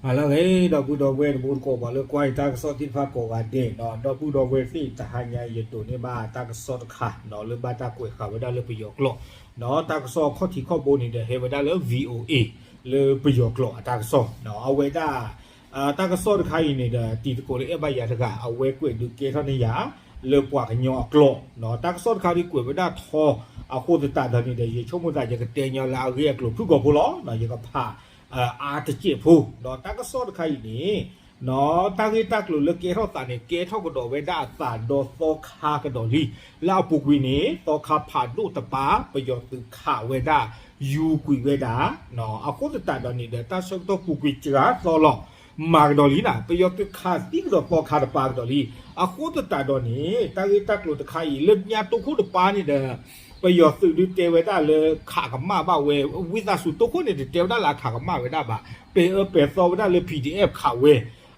ဟါလၢအဂ့ၤ ဒီပုၢ်ဒီဝဲၢ်တံၤသကိး ပှၤလၢကွၢ်ယတၢ်ကစီၣ်သ့ၣ်တဖၣ်ကိးဂၤဒဲးနီၤ, ဒီပုၢ်ဒီဝဲၢ်သ့ၣ် တဟါညါယဒိးန့ၢ်ဘၣ်တၢ်ကစီၣ်တခါနီၤ လၢဘၣ်တၢ်ကွဲးဃာ်ဝဲဒၣ်လၢပယီၤကျိာ်, တၢ်ကစီၣ်ခီၣ်ထံးခီၣ်ဘိန့ၣ်ဒီး ဟဲဝဲဒၣ်လၢ VOA လၢပယီၤကျိာ်အတၢ်ကစီၣ်, အဝဲဒၣ် တၢ်ကစီၣ်တခါအံၤန့ၣ်ဒီး တံၤသကိးလၢအဲၣ်ဘၣ်ယၤတဂၤ အဝဲကွဲးဒုးကဲထီၣ်န့ၢ်ယၤ လၢပှၤကညီအကျိာ်, တၢ်ကစီၣ်တခါဒ်ကွဲးဝဲဒၣ်ထီ အဃိသတးဒီးန့ၣ်ဒီး ယဆိကမိၣ်သးယကတဲညီလၢအဂ့ၢ်အကျိၤဖုၣ်ကိာ်ဖိလီၤ, ယကဖး အါတစဲးဖိ, ဒီးတၢ်ကစီၣ်တခါအံၤန့ၣ် တၢ်ဂ့ၢ်တၢ်ကျိၤလၢကဲထီၣ်သးန့ၣ် ကဲထီၣ်ကဒီးဝဲဒၣ်အသးဒီးသီခါကဒီးလံ, လၢအပူၤကွံာ်န့ၣ် သီခါဖးဒိၣ်တပၤ ပယီၤသုးခးဝဲဒၣ် ယူၤကွံာ်ဝဲဒၣ်, အဃိသတးဒီးန့ၣ်ဒီး တၢ်ဆၢကတီၢ်ပူၤကွံာ်စှၤသီလီၤ မၤကဒီးလံနၤ ပယီၤသုးခးသံကဒီးသီခါတပၤကဒီးလံ, အဃိသတးဒီးန့ၣ် တၢ်ဂ့ၢ်တၢ်ကျိၤတခါအံၤ လၢညါတိခိၣ်တပၤန့ၣ်ဒီး ပယီၤသုးဒုးတဲဝဲဒၣ်လၢခးကမၣ်ဘၣ်ဝဲ, ဝံသးစူၤတိခိၣ်န့ၣ် တတဲဝဲဒၣ်လၢအခးကမၣ်ဝဲဒၣ်ဘၣ်, ပဲာ်အၢပဲာ်သီဝဲဒၣ်လၢ PDF ခးဝဲ,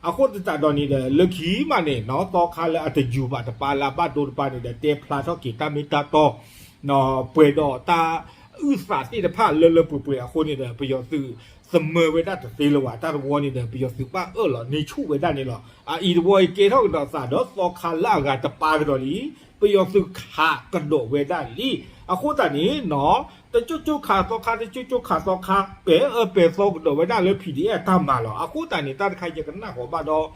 အဃိသတးဒီးန့ၣ်ဒီး လၢခံမးန့ၣ် သီခါလၢအတယူၤဘၣ်တပၤလၢအဘၣ်ဒိတပၤန့ၣ်ဒီး တဲဖျါထီၣ်က့ၤတၢ်မ့ၢ်တၢ်တီ ပှဲၤဒီးတၢ်အုၣ်သးသ့ၣ်တဖၣ်လၢလၢပှဲၤပှဲၤအဃိန့ၣ်ဒီး ပယီၤသုးသမၢဝဲဒၣ်တသ့လၢၤဘၣ်, တၢ်တဝီန့ၣ်ဒီး ပယီၤသုးပာ်အၢၣ်လီၤန့ၢ်ဆူၣ်ဝဲဒၣ်န့ၣ်လီၤ. အအံၤတဝီအံၤကဲထီၣ်ကဒီးသးဒီးသီခါလၢအဂၤတပၤကဒီးလံ, ပယီၤသုးခးကဒီးဝဲဒၣ်လံ, အဃိသတးန့ၣ်နီၤ တကၠိကၠိခးသီခါ တကၠိကၠိခးသီခါ ပဲာ်အၢပဲာ်သီကဒီးဝဲဒၣ်လၢ PDF တၢ်မၤလီၤ. အဃိသတးန့ၣ် တၢ်တခါယကနၣ်ဃီၤဘၣ်ဒီး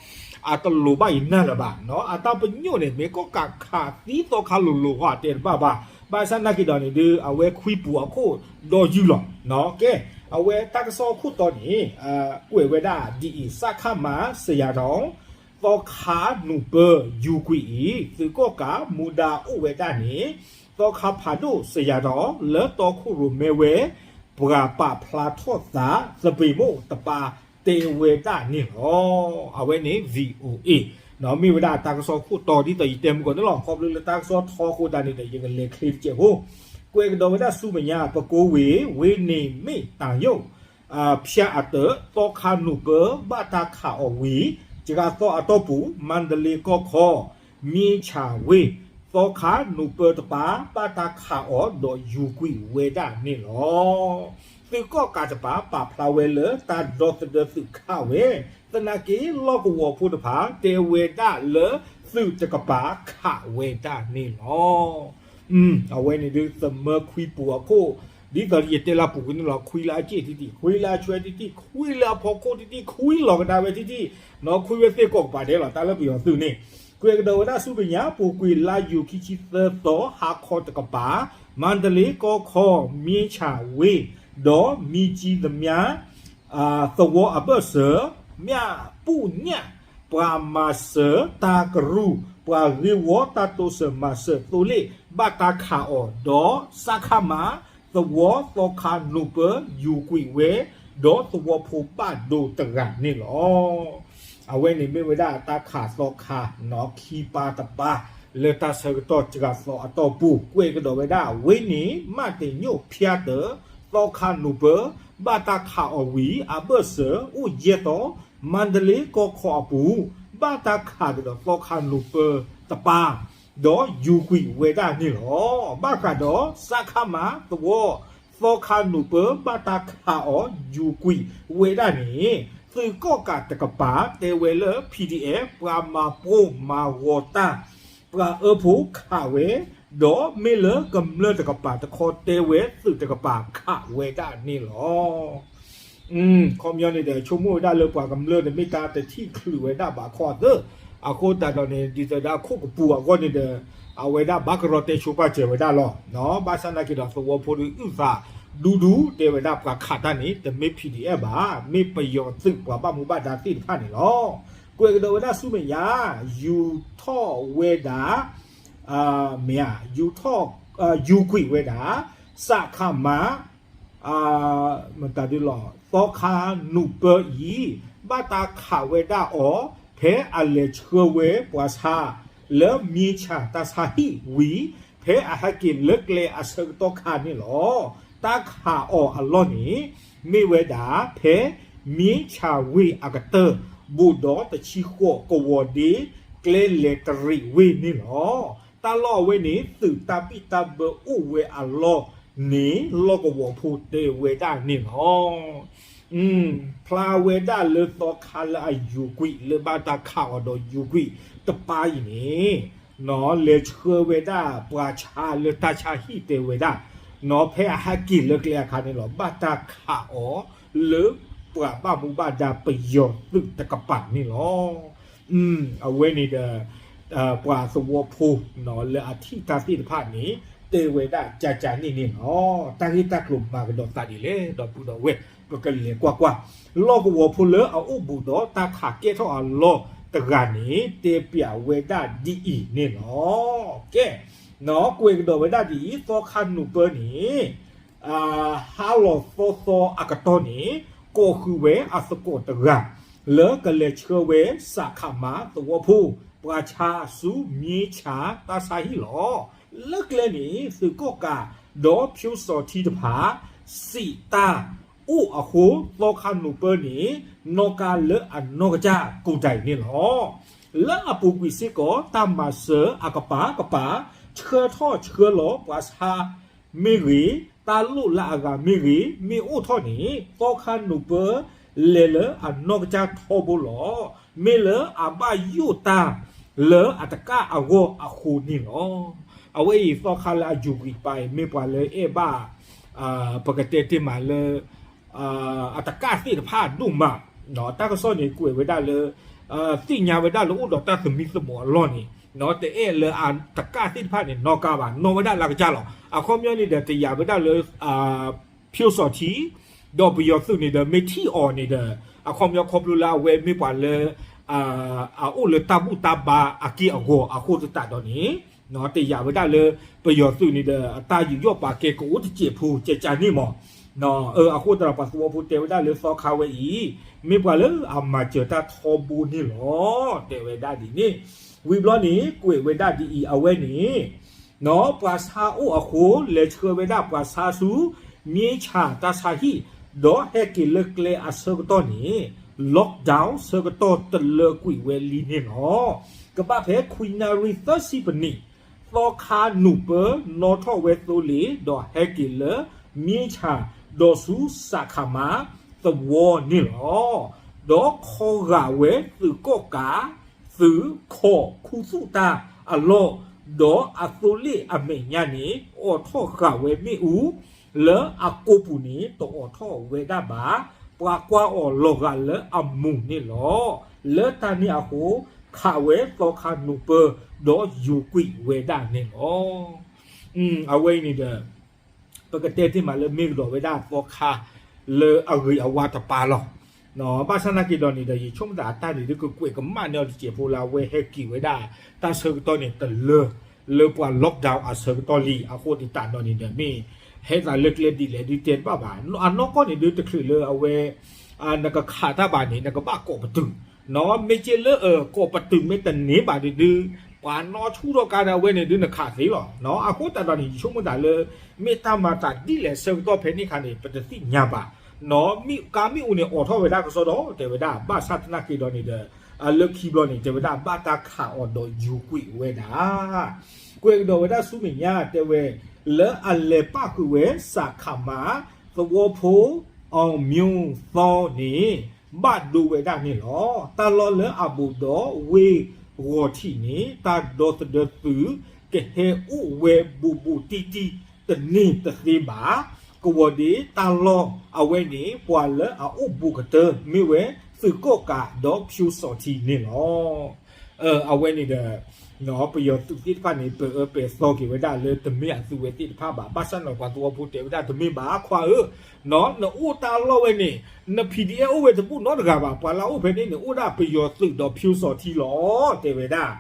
အတလိၤဘၣ်ယနၢ်လၢၤဘၣ်နီၤ, အတၢ်ပညိၣ်န့ၣ် မ့ၢ်ကီၢ်ကးခးသံသီခါလိၤလိၤဟီတဲတဘၣ်ဘၣ်, ဘၣ်ဆၣ်နာ်က့ၤဒီးန့ၣ်ဒုး အဝဲခွံပူၤအခိၣ်ဒီးယုၢ်လီၤ. ကဲ အဝဲတၢ်ကစီၣ်အခိၣ်တီန့ၣ် ကွဲးဝဲဒၣ်ဒ်အံၤ, စခမ စယၤတီၤ သီခါနူာ်ပၢ ယူၤကွံာ်အံၤ သုးကီၣ်ကးမူဒါအိၣ်ဝဲဒၣ်န့ၣ် သီခါဖးဒိၣ်စယၤတီၤ လၢတီခိၣ်ရိၣ်မဲဝဲ ပှၤပာ်ဖျါထီၣ်သး သပ့ၤမိၣ်တပၤ တဲဝဲဒၣ်န့ၣ်လီၤ. အဝဲန့ၣ် VOA မ့ၢ်ဝဲဒၣ်တၢ်ကစီၣ်ခိၣ်တီ ဒ်သိးယတဲမုၢ်ကီၢ်န့ၣ်လီၤ. ခီဖျိလၢတၢ်ကစီၣ်ထီအဃိသတးန့ၣ်ဒီး ယကလဲၤချ့တစဲးဖိ, ကွဲးကဒီးဝဲဒၣ်ဆူမဲာ်ညါ ပကိဝ့ၢ် ဝ့ၢ်န့ၣ်မ့ၢ်တၢ်ယိၣ် ဖၠါအတၢၢ် သီခါနူာ်ပၢ ဘၣ်တၢ်ခးအီၤဝံၤ စှၤသီအတီၢ်ပူၤ မါဒလ့ကီၢ်ခီ မၠ့ဆၣ်ဝ့ၢ် သီခါနူာ်ပၢတပၤ ဘၣ်တၢ်ခးအီၤဒီးယူၤကွံာ်ဝဲဒၣ်န့ၣ်လီၤ. သုးကီၣ်ကးတပၤ ပာ်ဖျါဝဲလၢတၢ်ဒီသဒၢသုးခးဝဲ, သနာ်က့လီၢ်ကဝီၤဖိတဖၣ် တဲဝဲဒၣ်လၢသုးတကပၤခးဝဲဒၣ်န့ၣ်လီၤ. အဝဲန့ၣ်ဒုး သမၢခွံပူၤအခိၣ်, ဒ်သိးယတဲလၢပူၤကွံာ်န့ၣ်လီၤ, ခွံလၢအစ့ၣ်တံၢ်တံၢ်, ခွံလၢအဆွဲတံၢ်တံၢ်, ခွံလၢအဖီခိၣ်တံၢ်တံၢ်, ခွံလီၤကဒါဝဲတံၢ်တံၢ်, နီၢ်ခွံဝဲသ့ၣ်ကိးကပၤဒဲးလီၤ. တၢ်လၢပယီၤသုးန့ၣ် ကွဲးကဒီးဝဲဒၣ်ဆူမဲာ်ညါ ပူၤကွံာ်လါယူၤခံဆံသၢသီ ဟါခီတကပၤ မါဒလ့ကီၢ်ခီ မၠ့ဆၣ်ဝ့ၢ် ဒီးမံကၠံသမၠါ သဝီအဘၢၣ်စၢၤ မၠၣ်ပူၣ်ညၣ် ပှၤမၤစၢၤတၢ်ကရူၢ် ပှၤဂ့ၢ်ဝီတၢ်တိစၢၤမၤစၢၤသိလ့ၣ် ဘၣ်တၢ်ခးအီၤဒီး စခမ သဝီသီခါနူာ်ပၢ ယူၤကွံာ်ဝဲ ဒီးသဝီဖိဘၣ်ဒိတဂၤန့ၣ်လီၤ. အဝဲန့ၣ်မ့ၢ်ဝဲဒၣ်တၢ်ခးသီခါနီၢ်ခံပၤတပၤ လၢတၢ်ဆၢကတီၢ်စှၤသီအတီၢ်ပူၤ ကွဲးကဒီးဝဲဒၣ် ဝ့ၢ်န့ၣ် မးတ့ၢ်ညိၣ်ဖၠါတၢၢ် သီခါနူာ်ပၢ ဘၣ်တၢ်ခးအီၤဝံၤ အဘၢၣ်စၢၤအိၣ်ယဲၢ်သီ မါဒလ့ကီၢ်ခီအပူၤ ဘၣ်တၢ်ခးကဒီးသီခါနူာ်ပၢတပၤ ဒီးယူၤကွံာ်ဝဲဒၣ်န့ၣ်လီၤ. ဘၣ်ဃးဒီး စခမ သဝီ သီခါနူာ်ပၢ ဘၣ်တၢ်ခးအီၤယူၤကွံာ်ဝဲဒၣ်န့ၣ် သုးကီၣ်ကးတကပၤ တဲဝဲလၢ PDF ပှၤမၤပိာ်မၤဂီၤတၢ် ပှၤအၢဖိခးဝဲ, ဒီးမ့ၢ်လၢကမျၢၢ်တကပၤတခီတဲဝဲသုးတကပၤခးဝဲဒၣ်န့ၣ်လီၤ. ခီပညီန့ၣ်ဒီး ဆိကမိၣ်ဝဲဒၣ်လၢပှၤကမျၢၢ်န့ၣ် မ့ၢ်တၢ်တထံၣ်ချုးဝဲဒၣ်ဘၣ်ခီသၢ, အဃိသတးဒီးန့ၣ် ဒ်သိးဒီးခိၣ်ကပူၤအဂီၢ်န့ၣ်ဒီး အဝဲဒၣ်ဘၣ်ကရီတဲဆိပာ်စၢၤဝဲဒၣ်လီၤ. ဘၣ်ဆၣ်သနာ်က့ဒီး သဝီဖိဒုးအုၣ်သးဒူဒူ တဲဝဲဒၣ်ပှၤခးတၢ်န့ၣ် တမ့ၢ် PDF ဘၣ်, မ့ၢ်ပယီၤသုးပှၤဘၣ်မူဘၣ်ဒါသ့ၣ်တဖၣ်န့ၣ်လီၤ. ကွဲးကဒီးဝဲဒၣ်ဆူမဲာ်ညါ ယူၤထီၣ်ဝဲဒၣ် မ့ၢ်ဧါ, ယူၤထီၣ်, ယူၤကွံာ်ဝဲဒၣ် စခမ မတၤဒ်လီၤ သီခါနူာ်ပၢအံၤ ဘၣ်တၢ်ခးဝဲဒၣ်အီၤ ဖဲအလဲၤဆှၢဝဲပှၤဆါ လၢမၠ့ဆၣ်တၢ်ဆါဟံၣ်ဝံၤ ဖဲအဟဲက့ၤလၢကျဲအဆၢကတီၢ်ခါန့ၣ်လီၤ. တၢ်ခးအီၤအလီၢ်န့ၣ် မ့ၢ်ဝဲဒၣ် ဖဲမၠ့ဆၣ်ဝ့ၢ်အကတၢၢ် ဘူးဒီးတဆံဃိးကဝီၤဒ့ ကျဲလဲၤတရံးဝ့ၢ်န့ၣ်လီၤ. တၢ်လီၢ်အဝဲန့ၣ် သုးတၢ်ဘံၣ်တၢ်ဘၢအိၣ်ဝဲအလီၢ်န့ၣ် လီၢ်ကဝီၤဖိတဲဝဲဒၣ်န့ၣ်လီၤ. ဖျါဝဲဒၣ်လၢသီခါလၢအယိၤကွံာ်လၢဘၣ်တၢ်ခးအီၤဒီးယိၤကွံာ်တပၤအံၤန့ၣ်, လဲၤဆှၢဝဲဒၣ်ပှၤဆါလၢတၢ်ဆါဟံၣ်တဲဝဲဒၣ်, ဖဲအဟဲက့ၤလၢကျဲအခါန့ၣ်လီၤ ဘၣ်တၢ်ခးအီၤလၢပှၤဘၣ်မူဘၣ်ဒါပယီၤသုးတကပၤန့ၣ်လီၤ. အဝဲန့ၣ်ဒီး ပှၤသဝီဖိလၢအထံၣ်တၢ်သ့ၣ်တဖၣ်န့ၣ် တဲဝဲဒၣ်ကကန့ၣ်န့ၣ်လီၤ. တၢ်ဂ့ၢ်တၢ်ကျိၤမၤကဒီးသးဒ်လဲၣ် ဒီပုၢ်ဒီဝဲၢ် ပကလဲၤကွၢ်ကွၢ်, လီၢ်ကဝီၤဖိလၢအအိၣ်ဘူးဒီးတၢ်ခးကဲထီၣ်အလီၢ်တဂၤန့ၣ် တဲပၠးဝဲဒၣ်ဒ်အံၤန့ၣ်လီၤ. ကဲ, ကွဲးကဒီးဝဲဒၣ်ဒ်အံၤ သီခါနူာ်ပၢန့ၣ် ဟါလီၤသီသီအကတီၢ်န့ၣ် ကိးဃုာ်ဝဲအသကိးတဂၤ လၢကလဲၤဆှၢဝဲ စးခးမး သဝီဖိ ပှၤဆါဆူ မြင်းခြံ တၢ်ဆါဟံၣ်လီၤ. လၢကျဲန့ၣ် သုးကီၣ်ကး ဒီးဖၠိစီၤထံတဖၣ် စံးတၢ်အိၣ်အဃိ သီခါနူာ်ပၢန့ၣ် နီၣ်ကါလၢအနီၢ်ကစၢ်ကိးဒဲးန့ၣ်လီၤ. လၢအပူၤကွံာ်စ့ၢ်ကီး တၢ်မၤစၢၤအကပၤကပၤ ဆှၢထီၣ်ဆှၢလီၤပှၤဆါ မ့ၢ်ဂ့ၤ, တၢ်လိၣ်လၢအဂၤမ့ၢ်ဂ့ၤ, မ့ၢ်အိၣ်ထီၣ်န့ၣ် သီခါနူာ်ပၢ လဲၤလၢအနီၢ်ကစၢ်ထီဘိလီၤ. မ့ၢ်လၢအဘၣ်ယိၣ်တၢ်လၢအတကၣ်အဂီၢ်အဃိန့ၣ်လီၤ. အဝဲအံၤသီခါလၢအယိၤကွံာ်တပၤအံၤ မ့ၢ်ပှၤလၢအဲၣ်ဘၣ် ပကတဲတ့ၢ်မးလၢ အတကၣ်သ့ၣ်တဖၣ်ဒိၣ်မး, တၢ်ကစီၣ်န့ၣ်ကွဲးဝဲဒၣ်လၢ သ့ၣ်ညါဝဲဒၣ်လၢအိၣ်ဒီးတၢ်သမံသမိးအလီၢ်န့ၣ် တအဲၣ်လၢအတကၣ်သ့ၣ်တဖၣ်န့ၣ် နီၣ်ကါဘၣ်, နီၣ်ဝဲဒၣ်လၢကစၢ်လီၤ. အခီပညီန့ၣ်ဒီး တယာ်ဝဲဒၣ်လၢ ဖၠိစီၤထံ ဒီးပယီၤသုးန့ၣ်ဒီး မ့ၢ်ထံၣ်အီၤန့ၣ်ဒီး အခီပညီခီဖျိလၢအဝဲမ့ၢ်ပှၤလၢ အအိၣ်လၢတၢ်ဘူၣ်တၢ်ဘါအက့ၢ်အဂီၤအဃိသတးဒီးန့ၣ် တယာ်ဝဲဒၣ်လၢ ပယီၤသုးန့ၣ်ဒီး အတၢ်ယူးယီၣ်ပာ်ကဲကအိၣ်တစဲးဖိ ကကန့ၣ်မး, အဃိသတးဒီးပှၤသဝီဖိတဲဝဲဒၣ်လၢသီခါဝဲအံၤ မ့ၢ်ပှၤလၢအမၤစၢၤတၢ်ထီဘိန့ၣ်လီၤ တဲဝဲဒၣ်ဒ်န့ၣ်, ဝံၤဘျီန့ၣ် ကွဲးဝဲဒၣ်ဒ်အံၤ အဝဲန့ၣ် ပှၤဆါအိၣ်အဃိ လဲၤဆှၢဝဲဒၣ်ပှၤဆါဆူ မြင်းခြံ တၢ်ဆါဟံၣ် ဒီးဟဲက့ၤလၢကျဲအဆၢကတီၢ်န့ၣ် lockdown ဆၢကတီၢ်တလၢကွံာ်ဝဲလံန့ၣ်လီၤ. ကဘၣ်ဖဲခွံနၣ်ရံၣ်သၢဆံပနံး သီခါနူာ်ပၢ နီၣ်ထီၣ်ဝဲသိလ့ၣ် ဒီးဟဲက့ၤလၢ မြင်းခြံ ဒီးဆူ စးခးမး သဝီန့ၣ်လီၤ. ဒီးခီဂာ်ဝဲသုးကီၣ်ကး သုးခိးခူသူၣ်တၢ်အလီၢ်, ဒီးအသိလ့ၣ်အမဲာ်ညါန့ၣ် အိးထီၣ်ဃာ်ဝဲမ့ၣ်အူ, လၢအကိာ်ပူၤန့ၣ် တအိးထီၣ်ဝဲဒၣ်ဘၣ်, ပှၤကွၢ်အီၤလီၤဂာ်လၢအမူးန့ၣ်လီၤ. လၢတၢ်န့ၣ်အဃိ ခးဝဲသီခါနူာ်ပၢ ဒီးယိၤကွံာ်ဝဲဒၣ်န့ၣ်လီၤ. အဝဲအံၤန့ၣ်ဒီး ပကတဲတ့ၢ်မးလၢမ့ၢ်ကဒီးဝဲဒၣ်သီခါ လၢအဂ့ၤအဝါတပၤလီၤ. ဘၣ်ဆၣ်သနာ်က့ဒီးန့ၣ်ဒီး ယဆိကမိၣ်သးအတၢ်န့ၣ်ဒုး ကကွဲးကမၣ်န့ၢ်အီၤတစဲးဖိလၢအဝဲဟဲက့ၤဝဲဒၣ် တၢ်ဆၢကတီၢ်န့ၣ်တလၢ လၢပှၤ lockdown အဆၢကတီၢ်လံ အဃိသတးဒီးန့ၣ်ဒီး မ့ၢ်ဟဲသးလၢကျဲဒ်လဲၣ်ဒုးတဲတဘၣ်ဘၣ်. အနီၢ်ကီၢ်န့ၣ်ဒုးတချုးလၢအဝဲ နကခးတၢ်ဘၣ်န့ၣ် နကဘၣ်ကိးပတုာ်, မ့ၢ်က့လၢ ကိးပတုာ်မ့ၢ်တန့ၢ်ဘၣ်ဒုးဒုး ပှၤနီၣ်ဆူၣ်ထီၣ်ကါဒီးအဝဲန့ၣ်ဒုးနခးသ့လီၤ. အဃိသတးဒီးန့ၣ် ယဆိကမိၣ်သးလၢ မ့ၢ်တၢ်မၤသးဒ်လဲၣ်ဆၢကတီၢ်ဖဲန့ၣ်အခါန့ၣ် ပတသ့ၣ်ညါဘၣ်. မ့ၢ်ကါမ့ၣ်အူန့ၣ်အိးထီၣ်ဝဲဒၣ်ကစီဒီ တဲဝဲဒၣ် ဘၣ်ဆၣ်သနာ်က့ဒီးန့ၣ်ဒီး လၢခံဘျီန့ၣ် တဲဝဲဒၣ်ဘၣ်တၢ်ခးအီၤဒီးယိၤကွံာ်ဝဲဒၣ် ကွဲးကဒီးဝဲဒၣ်ဆူမဲာ်ညါ တဲဝဲ လၢအလဲၤပၣ်ဃုာ်ဝဲ စးခးမး သဝီဖိ အောင်မျိုးသော န့ၣ် ဘၣ်ဒိဝဲဒၣ်န့ၣ်လီၤ. တၢ်လီၢ်လၢအဘူးဒီးဝ့ၢ်ဂီၤထံးန့ၣ် တၢ်ဒီသဒၢသုး ကဟဲအိၣ်ဝဲဘူးဘူးတံၢ်တံၢ်တန့ၢ်တသ့ဘၣ်. ကဝီၤဒ့တၢ်လီၢ်အဝဲန့ၣ် ပှၤလၢအအိၣ်ဘူးကတၢၢ် မ့ၢ်ဝဲသုးကီၣ်ကးဒီးဖၠိစီၤထံန့ၣ်လီၤ. အဝဲန့ၣ်ဒီး ပယီၤသုးသ့ၣ်တဖၣ်န့ၣ် ပအၢပှဲၤသီက့ၤဝဲဒၣ်လၢတမ့ၢ်အသုးဝဲသ့ၣ်တဖၣ်ဘၣ်. ဘၣ်ဆၣ်န့ၣ်ပှၤသဝီဖိတဲဝဲဒၣ်တမ့ၢ်ဘၣ် ခွါဧၢ, နအိၣ်တၢ်လီၢ်ဝဲန့ၣ် န PDF အိၣ်ဝဲတဘူၣ်နီတဂၤဘၣ်. ပှၤလၢအအိၣ်ဖဲန့ၣ်န့ၣ် အိၣ်ဒၣ်ပယီၤသုးဒီးဖၠိစီၤထံလီၤ တဲဝဲဒၣ်.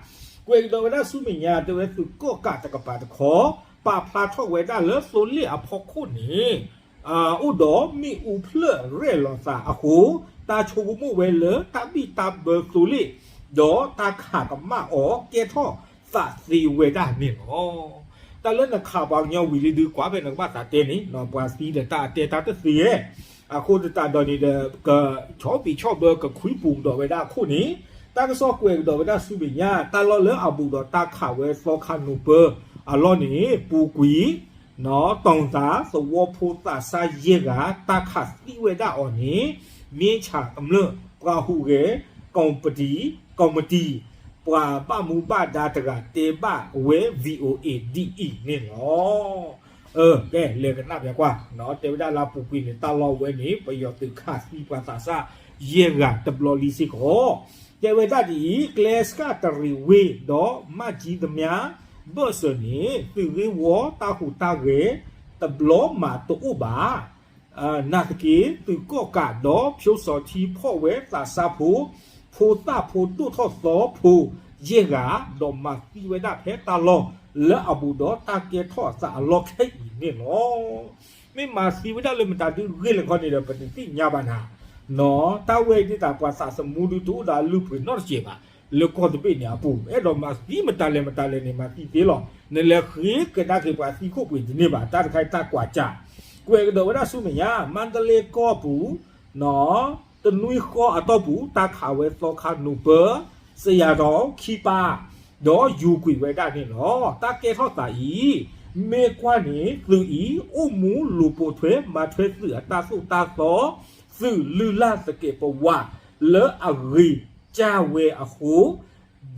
ကွဲးကဒီးဝဲဒၣ်ဆူမဲာ်ညါ တဲဝဲသုးကီၣ်ကးတကပၤတခီ ပာ်ဖျါထီၣ်ဝဲဒၣ်လၢသိလ့ၣ်အဖီခိၣ်န့ၣ် အိၣ်ဒီးမ့ၣ်အူဖျၢၣ်ရဲၣ်လီၤသးအဃိ တၢ်ဆိကမိၣ်ဝဲလၢတၢ်ဘံၣ်တၢ်ဘၢသိလ့ၣ် ဒီးတၢ်ခးကမၣ်အီၤကဲထီၣ်သးသ့ဝဲဒၣ်န့ၣ်လီၤ. တၢ်လၢနခးပှၤကညီဝံၤလံဒုးကွၢ်ဖဲနကဘၣ်သးတဲန့ၣ် ပှၤသံဒီးတၢ်အတဲတၢ်တသ့ဧဲ အဃိသတးဒီးန့ၣ်ဒီး ကဆီဘံးဆီဘၢကခွံပူၤကဒီးဝဲဒၣ်အခိၣ်န့ၣ် တၢ်ကစီၣ်ကွဲးကဒီးဝဲဒၣ်ဆူမဲာ်ညါ တၢ်လီၢ်လၢအဘူးဒီးတၢ်ခးဝဲသီခါနူာ်ပၢအလီၢ်န့ၣ် ပူၤကွံာ် တီၢ်သးသဝီဖိသးစၢ်ယဲၢ်ဂၤ တၢ်ခးသံဝဲဒၣ်အီၤန့ၣ် မ့ၢ်ဆၣ်ကမျၢၢ်ပှၤဟူးဂဲၤ ကီၢ်ပတံၣ် ကီၢ်မတံၣ် ပှၤဘၣ်မူဘၣ်ဒါတဂၤတဲဘၣ်ဝဲ VOA ဒ်အံၤန့ၣ်လီၤ. ကဲ လဲၤကနၣ်ပျးကွၢ်, တဲဝဲဒၣ်လၢအပူၤကွံာ်န့ၣ် တၢ်လီၢ်ဝဲန့ၣ် ပယီၤသုးခးသံပှၤသးစၢ်ယဲၢ်ဂၤတဘျီလံစ့ၢ်ကီး, တဲဝဲဒၣ်ဒ်အံၤ, ကျဲစကၢ်တရံးဝ့ၢ်ဒီး မၣ်ကၠံသမၠါ ဘၢၣ်စၢၤန့ၣ် သုးဂ့ၢ်ဝီတၢ်ဟူးတၢ်ဂဲၤ တဘျီမးတအိၣ်ဘၣ်. နာ်သက့ သုးကီၣ်ကးဒီး ဖၠိစီၤထံဖီၣ်ဝဲသးစၢ်ဖိ ဖိသၣ်ဖိဒိၣ်ထီၣ်သီဖိယဲၢ်ဂၤ ဒီးမၤသံဝဲဒၣ်ဖဲတၢ်လီၢ်လၢအဘူးဒီးတၢ်ကဲထီၣ်အသးအလီၢ်ခဲအံၤန့ၣ်လီၤ. မ့ၢ်မၤသံဝဲဒၣ်လၢမတၤဒုဂ့ၢ်လဲၣ်ခီန့ၣ်ဒီး ပတသ့ၣ်ညါဘၣ်နၤ, တၢ်ဝဲအံၤဒ်သိးပှၤသးသမူဒုတအိၣ်ဒီးအလုၢ်အပှ့ၤနီတစဲးဘၣ်, လၢကီၢ်တဘ့ၣ်န့ၣ်အပူၤ အဲၣ်ဒိးမၤသံမတၤလဲၣ်မတၤလဲၣ်န့ၣ် မၤသံသ့လီၤ. နလဲၤဃ့ကဒါက့ၤပှၤသံခိၣ်ပှ့ၤတန့ၢ်ဘၣ် တၢ်တခါအံၤတၢ်ကွၢ်စၢ်, ကွဲးကဒီးဝဲဒၣ်ဆူမဲာ်ညါ မါတလ့ကီၢ်ပူၤ တနွံဃီအတီၢ်ပူၤ တၢ်ခးဝဲသီခါနူာ်ပၢၢ် စယၤဒီးခံပၢ် ဒီးယူၤကွံာ်ဝဲဒၣ်န့ၣ်လီၤ. တၢ်ကဲထီၣ်သးအံၤ မ့ၢ်ကွၢ်န့ၣ် သုးအံၤ အိၣ်မူလူၤပိာ်ထွဲမၤထွဲသုးအတၢ်သိၣ်တၢ်သီ, သုးလုၢ်လၢ်သကဲးပဝးလၢအဂ့ၤကၢ်ဝဲအဃိ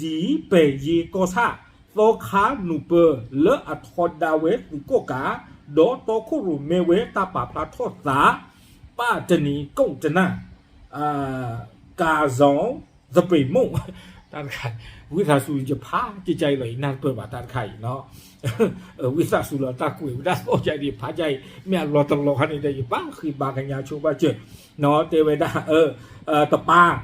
ဒ်ပဲာ်ယ့ကီၢ်ဆၣ် သီခါနူာ်ပၢၢ်လၢအထီဒါဝဲသုးကီၣ်ကး ဒီးတီခိၣ်ရိၣ်မဲဝဲတၢ်ပာ်ဖျါထီၣ်သး ပၣ်တနံၤကိၣ်တနၢ် ကၤစီၤ သပ့ၤမိၣ် တၢ်တခါ ဝံသးစူၤယဖးကကါအံၤလီၤ ယနၢ်တပၢၢ်ဘၣ်တၢ်တခါအံၤနီၤ ဝံသးစူၤလီၤ တၢ်ကွဲးဝဲဒၣ်သီကါအံၤ ဖးကါအံၤ မ့ၢ်အလီၤတလီၤခါန့ၣ်ဒီး ယဘၣ်ဃ့ဘါကညါဆိဘၣ်စၢၤ တဲဝဲဒၣ် တပၢ်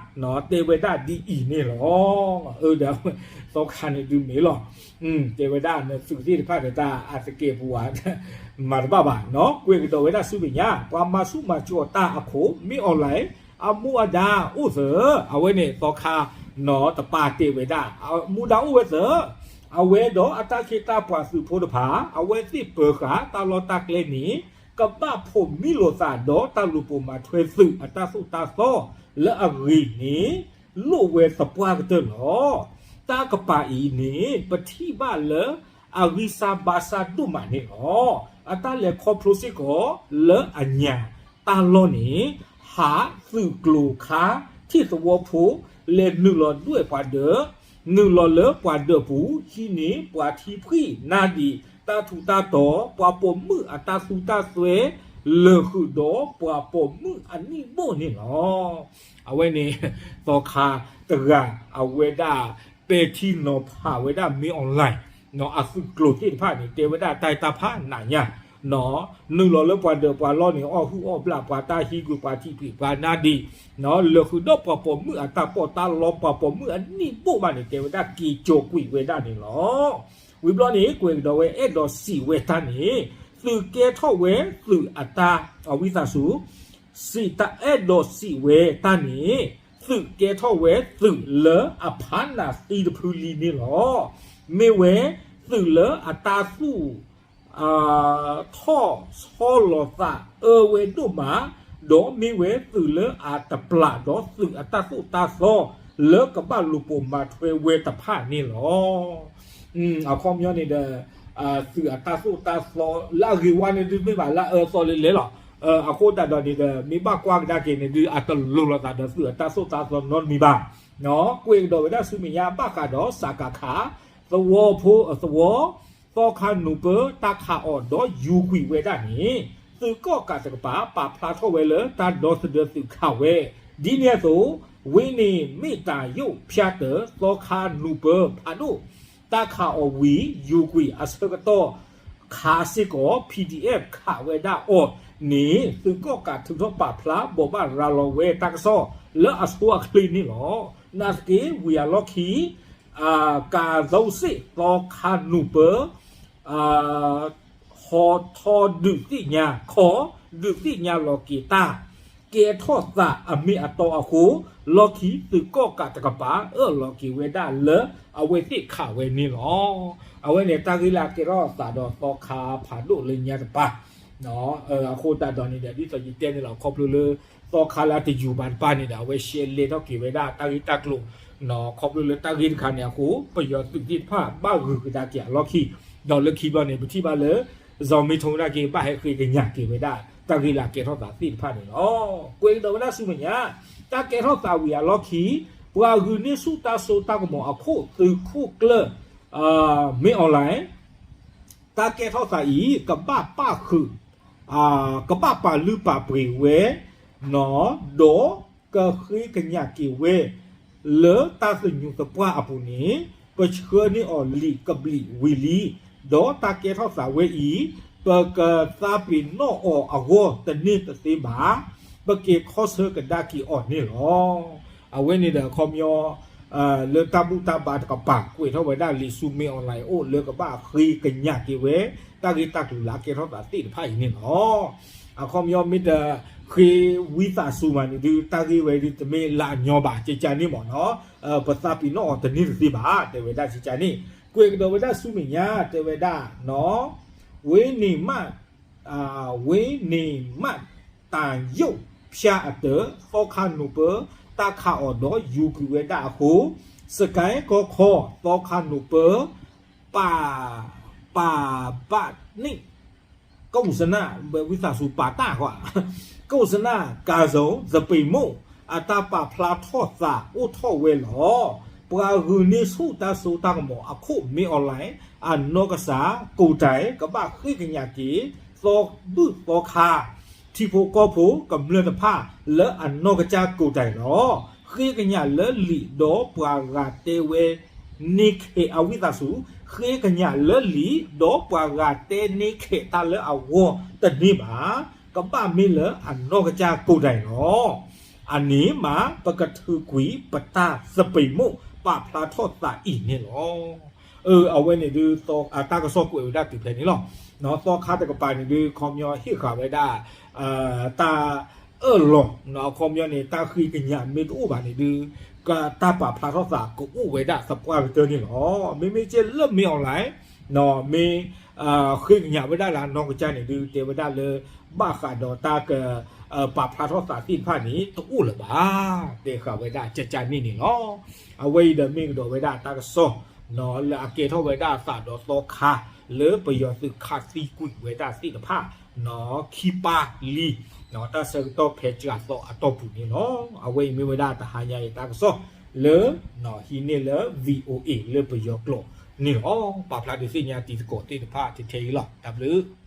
တဲဝဲဒၣ်ဒ်အံၤန့ၣ်လီၤ. ဒီး သီခါန့ၣ်ဒုးမ့ၢ်လီၤ တဲဝဲဒၣ်နသုးသ့ၣ်တဖၣ်ဒီး တၢ်အသကဲးပဝး မၤတဘၣ်ဘၣ်နီၤ ကွဲးကဒီးဝဲဒၣ်ဆူမဲာ်ညါ ပှၤမၤဆူၣ်မၤစိးတၢ်အခိၣ် မ့ၢ် online အမူအဒါအိၣ်သၢ အဝဲန့ၣ်သီခါနီၤ တပၢ်တဲဝဲဒၣ် အမူဒါအိၣ်ဝဲသၢ အဝဲဒီးအတၢ်ခ့တၢ်ပှၤသုးဖိတဖၣ် အဝဲသ့ၣ်ပၢၤဃာ်တၢ်လီၢ်တၢ်ကျဲန့ၣ် ကဘၣ်ဖိးမံလိာ်သးဒီးတၢ်လူၤပိာ်မၤထွဲသုးအတၢ်သိၣ်တၢ်သီလၢအဂ့ၤန့ၣ် လိၣ်ဝဲသပှၢ်ကတၢၢ်လီၤ. တၢ်ကပၤအံၤန့ၣ် ပထံၣ်ဘၣ်လၢ အဂံၢ်စၢ်ဘါစၢ်ဒိၣ်မးန့ၣ်လီၤ. အတၢ်လဲၤခီဖျိစ့ၢ်ကီးလၢအညါတၢ်လီၢ်န့ၣ် ဟးသုးကျိၤခါထံၣ်သဝီဖိ လဲၤနုာ်လီၤဒွဲၣ်ပှၤဒၢး နုာ်လီၤလၢပှၤဒၢးပူၤ ဟံးန့ၢ်ပှၤထံဖှံၣ်နါဒံး တၢ်ထူးတၢ်တီၤ ပှၤပိာ်မုၣ်အတၢ်သူတၢ်စွဲ လၢာ်ဃုာ်ဒီးပှၤပိာ်မုၣ်အနံၣ်ဘိၣ်န့ၣ်လီၤ. အဝဲန့ၣ် သီခါတဂၤ အဝဲဒၣ်ပဲာ်ထံနီၤဖးဝဲဒၣ် မင်းအောင်လှိုင် အသုးကျိၤသ့ၣ်တဖၣ်န့ၣ် တဲဝဲဒၣ်တၢ်တၢ်ဖးနးညါ နုာ်လီၤလၢပှၤဒၢးပှၤလီၢ်န့ၣ် အီၣ်ဟုၣ်အီၣ်ဘျၣ် ပှၤတၢ်ဟံးကွံာ် ပှၤထံဖှံၣ်ပှၤနါဒံး လၢာ်ဃုာ်ဒီးပှၤပိာ်မုၣ်အတၢ်ပီးတၢ်လီ ပှၤပိာ်မုၣ်အနံၣ်ဘိၣ်ဘၣ်န့ၣ် တဲဝဲဒၣ်က့ၤကၠီၤကွံာ်ဝဲဒၣ်န့ၣ်လီၤ. ဝံၤဘျီန့ၣ် ကွဲးကဒီးဝဲအဲၣ်ဒိးစံးဝဲတၢ်န့ၣ် သုးကဲထီၣ်ဝဲသုးအတၢ် အဝံသးစူၤ စံးတၢ်အဲၣ်ဒိးစံးဝဲတၢ်န့ၣ် သုးကဲထီၣ်ဝဲသုးလၢအဖးနးသံတဖုလံန့ၣ်လီၤ. မ့ၢ်ဝဲသုးလၢအတၢ်သူၣ် ထီၣ်ဆီလီၤသးအၢဝဲဒိၣ်မး, ဒီးမ့ၢ်ဝဲသုးလၢအတပျၢ်ဒီးသုးအတၢ်သိၣ်တၢ်သီ လၢကဘၣ်လူၤပိာ်မၤထွဲဝဲတဖၣ်န့ၣ်လီၤ. အခီပညီန့ၣ်ဒီး သုးအတၢ်သိၣ်တၢ်သီလၢအဂ့ၤဝါန့ၣ်ဒုးမ့ၢ်ဘၣ်လၢအအၢသီလဲၤလဲၤလီၤ. အဃိသတးဒီးန့ၣ်ဒီး မ့ၢ်ဘၣ်ကွၢ်ကဒါက့ၤန့ၣ်ဒုး အတလိၤလိာ်သးဒီးသုးအတၢ်သိၣ်တၢ်သီနီတမံၤဘၣ်. ကွဲးကဒီးဝဲဒၣ်ဆူမဲာ်ညါဘၣ်ဃးဒီး စကခ သဝီဖိအသဝီ သီခါနူာ်ပၢၢ်တၢ်ခးအီၤဒီးယူၤကွံာ်ဝဲဒၣ်န့ၣ် သုးကီၣ်ကးတကပၤ ပာ်ဖျါထီၣ်ဝဲလၢတၢ်ဒီသဒၢသုးခးဝဲ ဒ်န့ၣ်အသိး ဝ့ၢ်န့ၣ်မ့ၢ်တၢ်ယိာ်ဖၠၣ်တၢၢ် သီခါနူာ်ပၢၢ်ဖးဒိၣ် တၢ်ခးအီၤဝံၤ ယူၤကွံာ်အဆၢကတီၢ် ခးစ့ၢ်ကီး PDF ခးဝဲဒၣ်အီၤန့ၣ် သုးကီၣ်ကးထုးထီၣ်ပာ်ဖျါဘိးဘၣ်ရၤလီၤဝဲတၢ်ကစီၣ်လၢအဆိအချ့န့ၣ်လီၤ. နာ်သက့ ဝံၤအလီၢ်ခံ ကးသိစ့ၣ်သီခါနူာ်ပၢၢ် ဟီထီဒုးသ့ၣ်ညါ ခီ ဒုးသ့ၣ်ညါလီၤက့ၤတၢ် ကဲထီၣ်သးအမ့ၢ်အတီအဃိ လီၢ်ခံသုးကီၣ်ကးတကပၤ အၢၣ်လီၤက့ၤဝဲဒၣ်လၢအဝဲသ့ၣ်ခးဝဲန့ၣ်လီၤ. အဝဲန့ၣ်တၢ်ဂ့ၢ်လၢအကဲထီၣ်သးဒီးသီခါဖးဒိၣ်လၢညါတပၤ အဃိသတးဒီးန့ၣ်ဒီး ဒ်သိးယတဲန့ၣ်လီၤ ခီဖျိလၢ သီခါလၢအတယူၤဘၣ်တပၤန့ၣ်ဒီး အဝဲရှဲလဲထီၣ်က့ၤဝဲဒၣ်တၢ်ဂ့ၢ်တၢ်ကျိၤ ခီဖျိလၢတၢ်ဂ့ၢ်တခါန့ၣ်အဃိ ပယီၤသုးသ့ၣ်တဖၣ်ဘၣ်ဂုာ်ကဒါက့ၤအလီၢ်ခံ ဒီးလၢခံဘျီန့ၣ် ပထံၣ်ဘၣ်လၢ စီၤမ့ထိနာ်က့ ဘၣ်ဟဲဃ့ကညးက့ၤဝဲဒၣ် တၢ်ဂ့ၢ်လၢအကဲထီၣ်သးသ့ၣ်တဖၣ်န့ၣ်လီၤ. ကွဲးကဒီးဝဲဒၣ်ဆူမဲာ်ညါ, တၢ်ကဲထီၣ်သးဝံၤအလီၢ်ခံ, ပှၤဂုာ်န့ၢ်ဆူၣ်တၢ်စိတၢ်ကမီၤအခိၣ်သုးခိၣ်ကျၢၢ် မင်းအောင်လှိုင် တၢ်ကဲထီၣ်သးအံၤ ကဘၣ်ပာ်ဃုာ် ကဘၣ်ပာ်လုၢ်ပာ်ပှ့ၤဝဲ ဒီးကဃ့ကညးက့ၤဝဲ လၢတၢ်သညူးသပှၢ်အပူၤန့ၣ် ပဆှၢန့ၢ်အီၤလံာ်ကဘျံးဝံၤလံ, ဒီးတၢ်ကဲထီၣ်သးဝဲအံၤ ပကသးပ့ၤနီၣ်အီၤအဂီၢ်တန့ၢ်တသ့ဘၣ်, ပက့ၤခီဆၢကဒါက့ၤအီၤန့ၣ်လီၤ. အဝဲန့ၣ်ဒီးအခီပညီ လၢတၢ်ဘူၣ်တၢ်ဘါတကပၤ ကွဲးထီၣ်ဝဲဒၣ်လံာ်ဆူ မင်းအောင်လှိုင် အအိၣ်လၢကဘၣ်ဃ့ကညးက့ၤဝဲ တၢ်ဂ့ၢ်တၢ်ကျိၤလၢအကဲထီၣ်သးသ့ၣ်တဖၣ်အံၤန့ၣ်လီၤ. အခီပညီမ့ၢ်တဃ့ဝံသးစူၤမးန့ၣ်ဒုး တၢ်ဂ့ၢ်ဝဲဒုးတမ့ၢ်လၢအညီဘၣ် ကကန့ၣ်မ့ၢ်နီၤ, ပသးပ့ၤနီၣ်အီၤတန့ၢ်တသ့ဘၣ် တဲဝဲဒၣ်ကကန့ၣ်, ကွဲးကဒီးဝဲဒၣ်ဆူမဲာ်ညါ တဲဝဲဒၣ် ဝ့န့ၣ်မး ဝ့န့ၣ်မး တၢ်ယိာ်ဖၠါအတၢၢ် သီခါနိးပၢ တၢ်ခးအီၤဒီးယူၤကွံာ်ဝဲဒၣ်အဃိ, စကဲကီၢ်ခီ သီခါနိးပၢ ပာ် ပာ်ဘၣ်န့ၣ် ကအိၣ်စနၢ် ဝံသးစူၤ ပာ်တၢ်ဃီ ကအိၣ်စနၢ် ကၤစိၤ သပ့ၤမိၣ် အတၢ်ပာ်ဖျါထီၣ်သးအိၣ်ထီၣ်ဝဲလီၤ. ပှၤဂုာ်န့ၢ်ဆူၣ်တၢ်စိတၢ်ကမီၤအခိၣ် မင်းအောင်လှိုင် အနီၢ်ကစၢ် ကိုယ်တိုင် ကဘၣ်ဃ့ကညးက့ၤ သီဘူၣ်သီခါ ထံဖိကီၢ်ဖိကမျၢၢ်တဖၣ်လၢအနီၢ်ကစၢ် ကိုယ်တိုင် လီၤ. ဃ့ကညးလၢလံာ်ဒီးပှၤဂၤတဲဝဲန့ၢ်ခဲး အဝံသးစူၤ ဃ့ကညးလၢလံာ် ဒီးပှၤဂၤတဲန့ၢ်ခဲးတၢ်လၢအဂီၢ်တန့ၢ်ဘၣ်. ကဘၣ်မ့ၢ်လၢအနီၢ်ကစၢ် ကိုယ်တိုင် လီၤ. အန့ၣ်မး ပကထုးကွံာ်ပတၢ်သပ့ၤမိၣ် ပာ်ဖျါထီၣ်သးအံၤန့ၣ်လီၤ. အဝဲန့ၣ်ဒုး တၢ်ကစီၣ်ကွဲးဝဲဒၣ်တုၤဖဲန့ၣ်လီၤ. သီခါတကပၤန့ၣ်ဒုး ခီပညီဟ့ၣ်ဃာ်ဝဲဒၣ် တၢ်အၢၣ်လီၤ အခီပညီန့ၣ် တၢ်ဃ့ကညးမ့ၢ်တအိၣ်ဘၣ်န့ၣ်ဒုး တၢ်ပာ်ဖျါထီၣ်သးကအိၣ်ဝဲဒၣ်သပှၢ်ကတၢၢ်န့ၣ်လီၤ. မ့မ့ၢ်ကဲလၢ မင်းအောင်လှိုင် မ့ၢ် ဃ့ကညးဝဲဒၣ်လၢအနီၢ်ကစၢ်န့ၣ်ဒုး တဲဝဲဒၣ်လၢ ဘၣ်ဃးဒီးတၢ်က ပာ်ဖျါထီၣ်သးသ့ၣ်တဖၣ်န့ၣ် တအိၣ်လၢၤဘၣ် တဲဃာ်ဝဲဒၣ်ကကန့ၣ်န့ၣ်လီၤ. အဝဲအံၤဒီးမ့ၢ်ကဒီးဝဲဒၣ်တၢ်ကစီၣ် လၢအကဲထီၣ်ဝဲဒၣ်သးဒီးသီခါ လၢပယီၤသုးခးသံကွံာ်ဝဲဒၣ်သ့ၣ်တဖၣ် ခံပၢ်လံ တၢ်ဆၢကတီၢ်ဖဲစှၤသီအတီၢ်ပူၤန့ၣ်လီၤ. အဝဲအံၤမ့ၢ်ဝဲဒၣ်တဟါညါအံၤတၢ်ကစီၣ်လၢ ဟံးန့ၢ်လၢ VOA လၢပယီၤကျိာ်န့ၣ်လီၤ. ပာ်ဖျါဒုးသ့ၣ်ညါတံၤသကိးသ့ၣ်တဖၣ်ထဲအံၤလီၤ. တၢ်ဘျုး